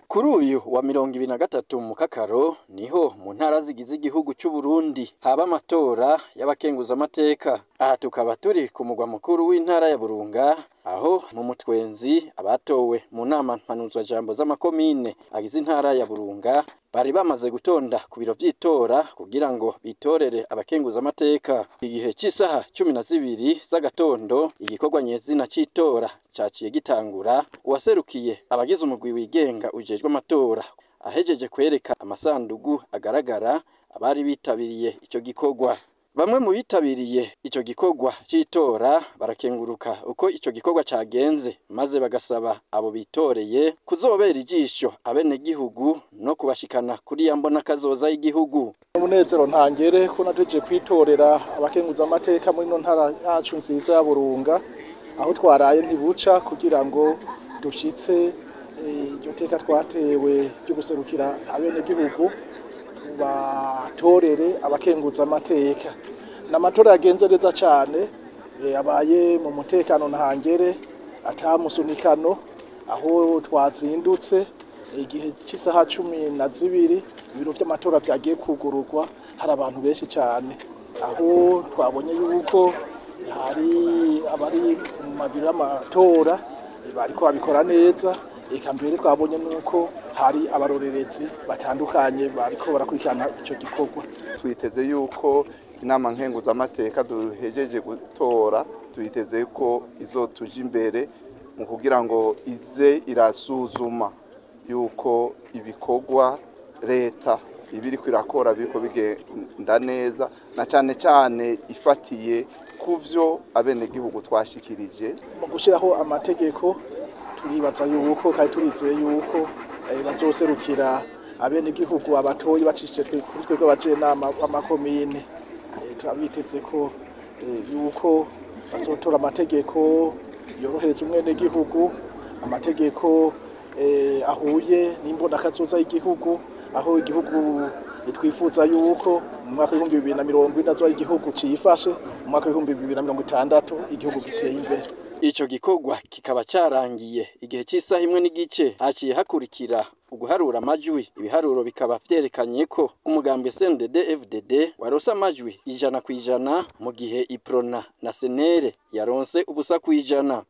Kuri uyu wa 23 Mukakaro niho mu ntara zigize igihugu cy'u Burundi haba amatora y'abakenguzamateka. Aha tukaba turi ku mugwa mukuru w'intara ya Burunga, aho mu mutwenzi abatowe mu nama mpanuzwajambo z'amakomine agize intara ya Burunga bari bamaze gutonda ku biro vy'itora kugira ngo bitorere abakenguzamateka. Igihe cy'isaha 12 z'agatondo igikorwa nyezina c'itora caciye gitangura. Uwaserukiye abagize umugwi wigenga ujejwe amatora ahejeje kwereka amasandugu agaragara abari bitabiriye ico gikorwa. Bamwe mu bitabiriye ico gikorwa c'itora barakenguruka uko ico gikorwa cagenze, maze bagasaba abo bitoreye kuzobera ijisho abenegihugu no kubashikana kuri ya mbona kazoza y'igihugu. Umunezero ntangere ko nateje kwitorera abakenguza amateka muri no ntara yacu nziza ya Burunga, aho twaraye ntibuca kugira ngo dushitse iryo teka twatewe ryo guserukira abenegihugu batorere abakenguza amateka. N'amatora yagenze neza cyane, yabaye mu mutekano ntangere, atamusunikano, aho twazindutse igihe cy'isaha 12 ibiro by'amatora byagiye kugururwa, hari abantu benshi cyane, aho twabonye yuko hari abari mu mabiro y'amatora bariko babikora neza. Eka mbere twabonye nuko hari abarorerezi batandukanye bariko barakurikirana ico gikorwa. Twiteze yuko inama nkenguzamateka duhejeje gutora, twiteze ko izotuja imbere mu kugira ngo ize irasuzuma yuko ibikorwa leta ibiriko irakora biriko bigenda neza, na cane cane ifatiye kuvyo abenegihugu twashikirije. Mu gushiraho amategeko turibaza yuko kandi turizeye yuko bazoserukira abenegihugu abatoyi bacishije kuri twebwe abajenama b'amakomine. Turabiteze ko yuko bazotora amategeko yorohereza umwenegihugu, amategeko ahuye n'imbonakazoza y'igihugu, aho igihugu twifuza yuko mu mwaka w'ibihumbi 2040 azoba igihugu cifashe, mu mwaka w'ibihumbi 2060 igihugu giteye imbere. Ico gikorwa kikaba carangiye igihe cy'isaha 1:15. Haciye hakurikira uguharura amajwi. Ibiharuro bikaba vyerekanye ko umugambwe CNDD-FDD waronse amajwi 100%, mu gihe Iprona na Senere yaronse 0%.